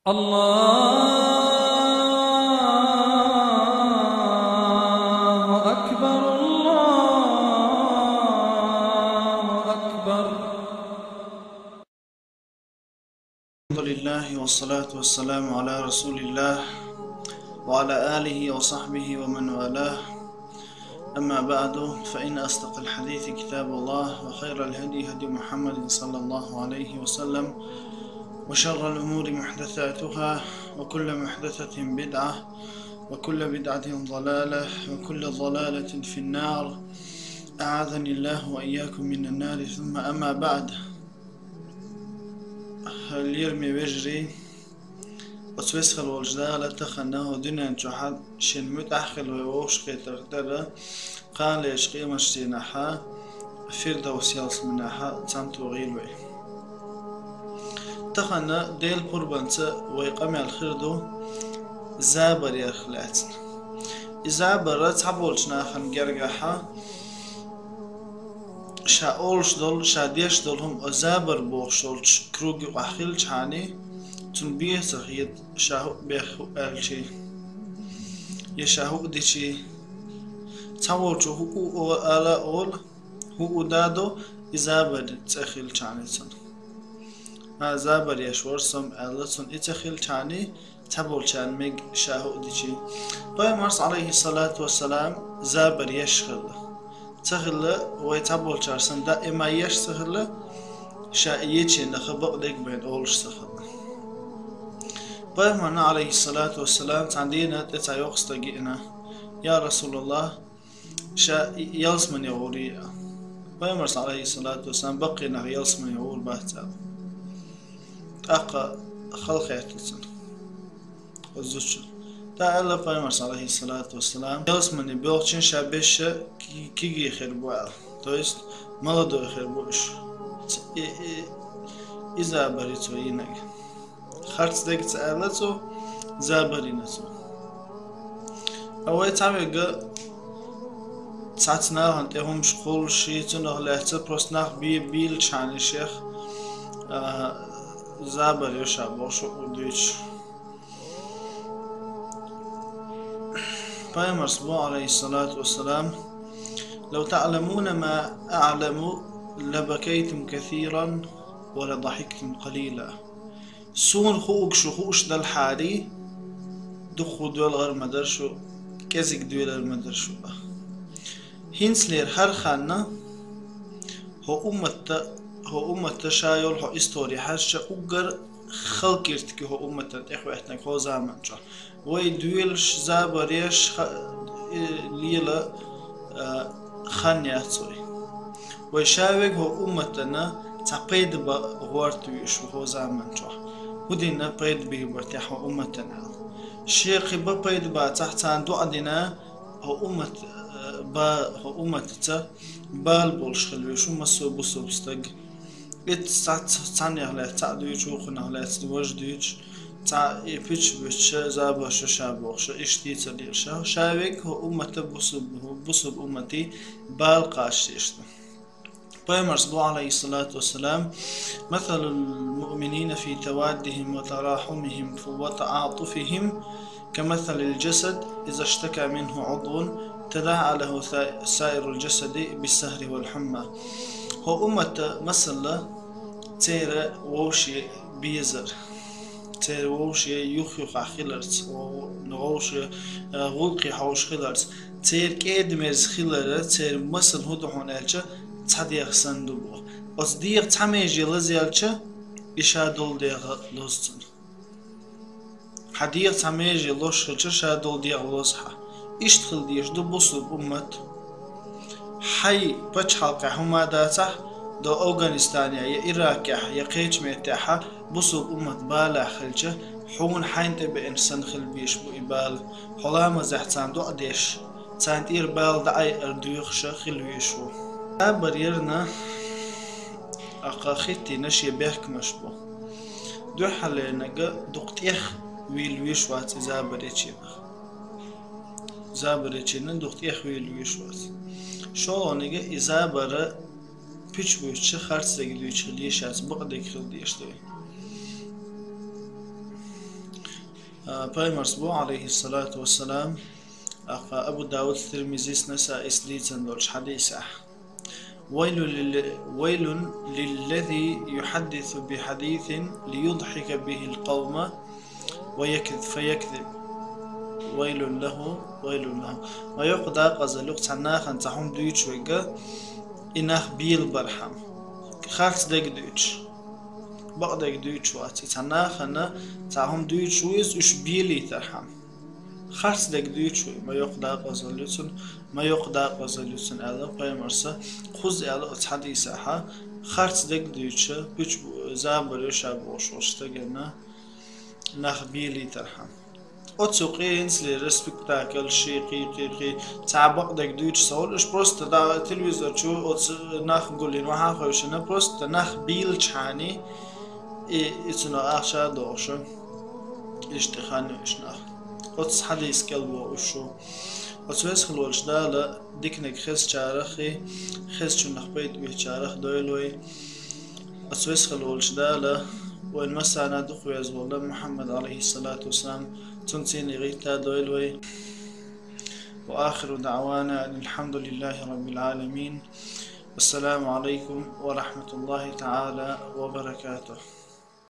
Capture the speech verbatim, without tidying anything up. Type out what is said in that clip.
الله أكبر، الله أكبر. الحمد لله والصلاة والسلام على رسول الله وعلى آله وصحبه ومن والاه. أما بعد، فإن أصدق الحديث كتاب الله، وخير الهدي هدي محمد صلى الله عليه وسلم، وشر الأمور محدثاتها، وكل محدثة بدعة، وكل بدعة ضلالة، وكل ضلالة في النار. أعاذني الله وإياكم من النار، ثم أما بعد. Лераме вежарий, оцу весхала волчу Дала тахана хӀокху дуьнен чохь шен муьтӀахь хила вай вовшахкхетарх тӀера, кханалерчу къематдийнахь Фирдавс ялсаманехь цхьаьна тохийла вай. Тахана Делан пурбанца вай къамел хир ду забар ярх лаьцна. И забар цхьаболчу нахана гергахь ша олуш долу, ша деш долу хӀума забар бохуш долчу круг юкъахь хилчхьана, цунна бен ца хета ша хӀуъа бех хӀуъа аьлчий, я ша хӀуъа дичий. Цхьаволчо хӀуъа ала а олу, хӀуъа дадо, и забар цӀе хилчхьана цунна. А, забар еш вара со аьлла, цунна и ца хилчхьана, цхьаболчарна мега ша хӀуъа дичий. Пайхамарс, алейхиссалату вассалам, забар еш хилла. Ца хилла, вай цхьаболчара санна даима еш ца хилла, ша и ечийнахь бакъдерг бен олуш ца хилла. Пайхамарна, алейхиссалату вассалам, цхьана дийнахь тӀе цхьа йоккха стаг йиъна: «Я Расулаллах, ша ялсамане гӀур ю». Пайхамарс, алейхиссалату вассалам, баккхийнах ялсамане гӀур бац аьлла. ТӀаккха хала хаьттира цунна оцу зудчо. ТӀаккха аьлла Пайхамарс, алейхиссалату вассалам, ялсамане боьлхучун ша беш ки-, кегий хир бу аьлла. То есть, молодой хир бу уьш. Ц-, и, и, и забар ю цо йинарг. Харц дерг ца аьлла цо, забар йина цо. А вай цхьаверг цхьацца нахана тӀе хӀумаш кхуллуш, цунах лаьцна просто нах бе-, бийлачхьана шех, а, забар ю ша бохуш хӀуъа дуьйцуш. Пайхамарс боху, алейхиссалату вассалам: «Лав та'ламуна ма а'ламу, лабакайтум касиран, ва ладахиктум калила». Суна хууг шу хууш далахьарий, дукха доьлхур ма дара шу, кӀезиг доьлур ма дара шу. ХӀинцалера хӀара ханна хӀокху умматта, хӀокху умматта ша йолу хӀокху истори хьаьжча, уггар хала киртиг ю хӀокху умматана тӀехӀоьттинарг хӀокху заман чохь. Вай доьлуш, забар еш ха-, э, лела, э, хан яц вай. Вай ша верг хӀокху умматана цхьа пайда бан гӀорта вуьйш ву хӀокху заман чохь. ХӀун дина пайда бийр бара техь хӀокху умматана аьлла. Шен кхин бан пайда бацахь, царна доӀа дина, хӀокху уммат, э, ба-, хӀокху умматаца бала болуш хила вуьйш ву массо а бусулба стаг. Итт цхьацца цхьаннех лаьцна цхьаъ дуьйцуш, вукхунах лаьцна важа дуьйцуш, цхьа и пуьчаш буьтуш, забарш ю ша бохуш, иштта дийца лела ша. Ша верг хӀокху уммата бусулба, бусулба умматий бала кхача деш ду. Пайхамарс боху, алейхиссалату вассалам: «Масалул муъминина фи таваддихим ва тарахумихим ва та'атуфихим ка масалил джасад, иза штака минху удвун, тада'а лаху са-, саирул джасади бис сахри вал хумма». ХӀокху уммата масалла церан вовшийн безар, церан вовшийн юх-юхахь хиларца, вовшийн, э, гӀуллакхе хьовш хиларца, церан кӀеда-мерза хилар, церан масал хӀун ду хьуна аьлча, цхьа дегӀ санна ду боху. Оцу дегӀан цхьа меже лазаелча, и ша долу дегӀ лозу цунна. Хьан дегӀан цхьа меже лозуш хилча, ша долу дегӀ лозу хьан. Иштта хила дезаш ду бусулба уммат. Хьайн пачхьалкхехь хӀума дацахь, до Афганистанехь, я Иракехь, я кхечу меттехь бусулба уммат балехь хилча, хьуна хьайна тӀе беана санна хила безаш бу и бала. Хьо ламазехь царна доӀа деш, царна тӀера бала дӀаайъар доьхуш хила везаш ву. Забар ярна, акха хӀиттийна шен бехкамаш бу. Дуьххьарлерниг дукха тӀех вийла вуьйш вац и забар ечийнах. Забар ечийнах дукха тӀех вийла вуьйш вац. ШолгӀаниг, и забар пуьчаш буьтуш, харцдерг дуьйцуш хила йиш яц, бакъдерг хила дезаш ду. Пайхамара боху, алейхиссалату вассалам, Абу Дауд, Тирмизис, Насаис дийцина долчу хьадисехь: «ويل لل-، ويل للذي يحدث بحديث ليضحك به القوم ويكذ-، فيكذب. ويل له، ويل له». Ма йоккха дакъазалла ю цхьана нахана цхьа хӀума дуьйцуш верг, и нах белабархьама. Харц дерг дуьйцуш. Бакъдерг дуьйцуш вац. И цхьана нахана цхьа хӀума дуьйцуш ву иза уьш белийтархьама. Харц дерг дуьйцуш ву, ма йоккха дакъазалла ю цуьнан, ма йоккха дакъазалла ю цуьнан аьлла пайхамара, кхузза аьлла оцу хьадисехь, харц дерг дуьйцуш, кхечу забар ю ша бохуш волчу стагана нах белийтархьама. Оцу къинцлера спектакль ши, кхин, кхин, кхин, цхьа бакъдерг дуьйцуш ца хуьлу, уьш просто да телевизор чу оцу нах гулйина, вахьа хевшина, просто нах бийлачхьана, и, и цунах ахча а дохуш, иштта хан ю уьш нах. Оцу хьадис кӀел боху уьш шу. Оцу веза хила волчу Дала диканиг хезачарах а, хезначунах пайда бечарах дойла вай. Оцу веза хила волчу Дала вайн массарна дукха веза волу Мухьаммад, алейхиссалату вассалам, цунна цӀийнан гӀиттадойла вай. وآخر دعوانا أن الحمد لله رب العالمين. والسلام عليكم ورحمة الله تعالى وبركاته.